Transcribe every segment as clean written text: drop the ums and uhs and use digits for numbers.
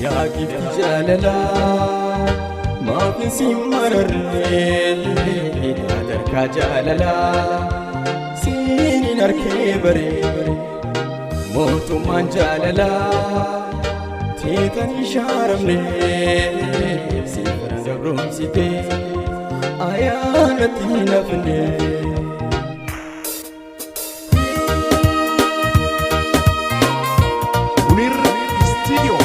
Yaa gifti jaalalaa maaf isin mararree sadarkaa jaalalaa siin hin arkee baree mootummaan jaalalaa teetanii shaaramne siifan gabroomsitee ayyaanatti hin hafne. Munir Studio.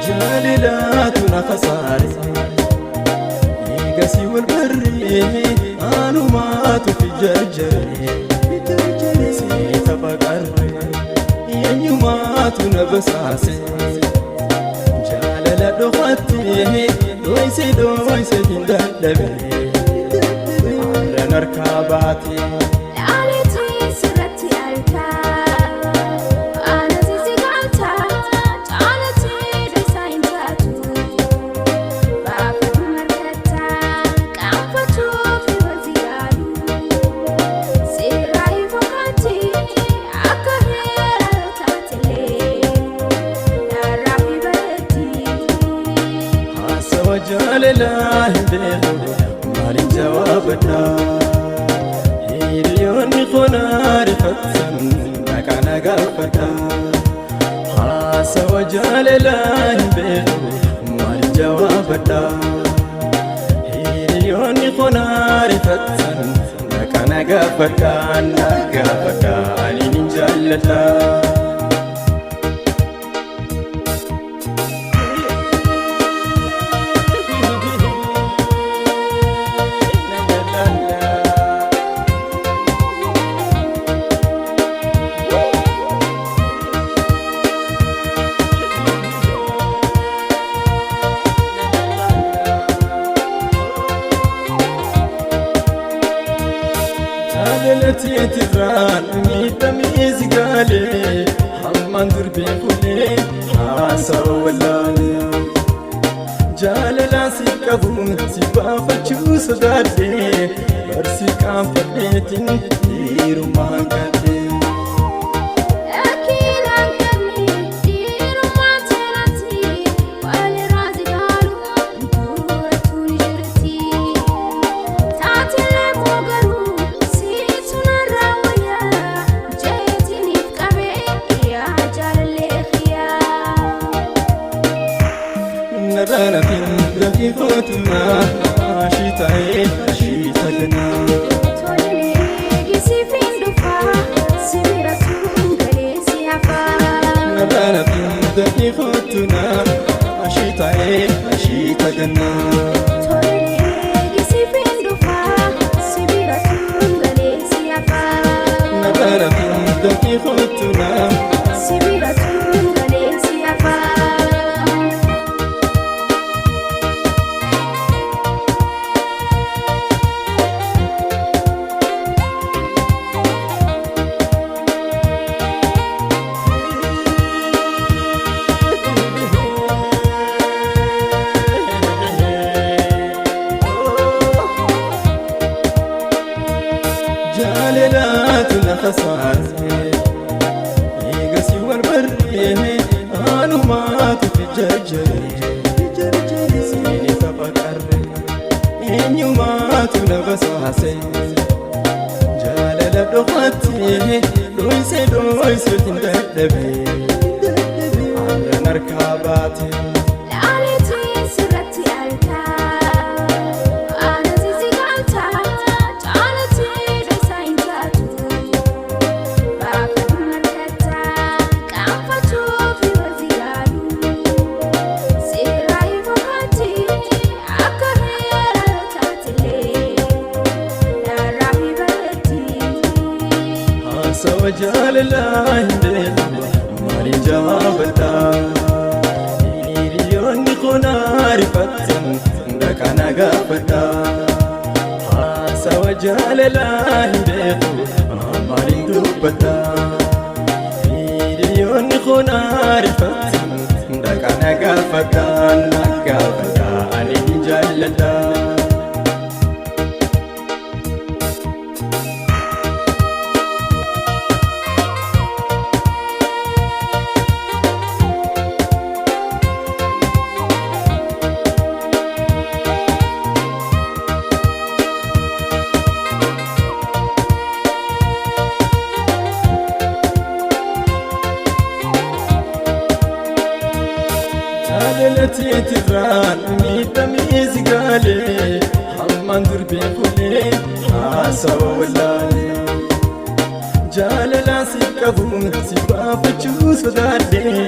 Jaalalaatu na kasaare eegasii wal barree anumaatu fi jarjare seeta faqarre eenyumaatu na basaase jaalala dhokattee dhoyse dhoyse hin dadhabe har'an harkaa baatee. Dhaaleetii sirratti argaa, aanasi si galta, caalatii dhiisaa hin taatu. Baafatu markata, qaanfachuuf hojii yaalu. Seeraa hin fakkaatti, akka heera taatelee, narraa fi bareetti. Haasawa jaalalaa hin beeku maaliin jawaabadha? Hiriyoonni konaa rifatan maqaa na gaafadha. Haasawa jaalalaa hin beeku maaliin jawaabadha? Hiriyoonni konaa rifatan maqaa na gaafadha na gaafadha ani nin jaalladha. Jaalalateetirraan miidhamee si gaalee hammaan dur beekulee haasawa wallaalee. Jaalalaan si qabuun si baafachuu sodaadhee barsi qaanfadheetiin dhiirummaan gadhee. Akkiilaan kenni dhiirummaa seeratti walirraa zigaalu duratti ni jirti. Taatilee koo garuu siitu narraa wayyaa jeetiniif qabee yaa jaalallee xiyyaa. Narraanatiin daqiiqootumaa ashii ta'ee ashii taganaa. Tolee gisiifin dhufaa sibira tun galee si hafaa. Narraanatiin daqiiqootumaa ashii ta'ee ashii taganaa. Tolee gisiifin dhufaa sibira tun galee si hafaa. Narraanatiin daqiiqootumaa. Sibira tun galee si hafaa. Jaalalaatu na kasaase eegasii wal barree anumaatu fi jarjare seeni tapha qarre eenyumaatu na basaase jaalala dhokattee dhoyse dhoyseetiin dadhabe har'an harkaa baate. Dhaaleetii sirratti argaa, aanasi si galta, caalatii dhiisaa hin taatu. Baafatu markata, qaanfachuuf hojii yaalu. Seeraa hin fakkaatti, akka heera taatelee, narraa fi bareetti. Haasawa jaalalaa hin beeku maaliin jawaabadha? Hiriyoonni konaa rifatan dhaqaa na gaafadha. Haasawa jaalalaa hin beeku maaliin dubbadha? Hiriyoonni. Yoon ariifatu dhaqa na gaafadha na gaafadha ani hin jaalladha. Jaalalateetirraan miidhamee si gaalee hammaan durbee fuulee haasawa wallaalee. Jaalalaan si qabu si baafachuu sodaadhee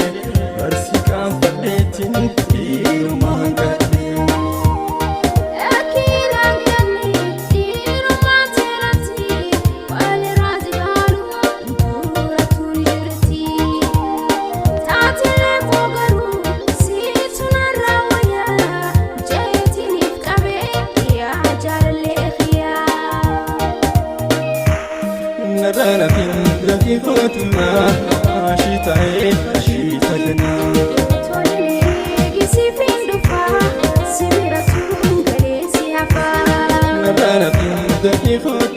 barsi qaanfadheetiin dhiirumaan kadhee. Akkiidhaan kenni dhiirummaa seeratti walirraa jigaalu duratti ni jirti. Taatilee koo garuu siitu narraa wayyaa jeetiniif qabee yaa jaalallee xiyyaa. Narraanatiin dafii kootumaa ashii taa'ee ashii taganaa. Tolee gisiifiin dhufaa sibira tuun galee si hafaa. Narraanatiin dafii kootumaa.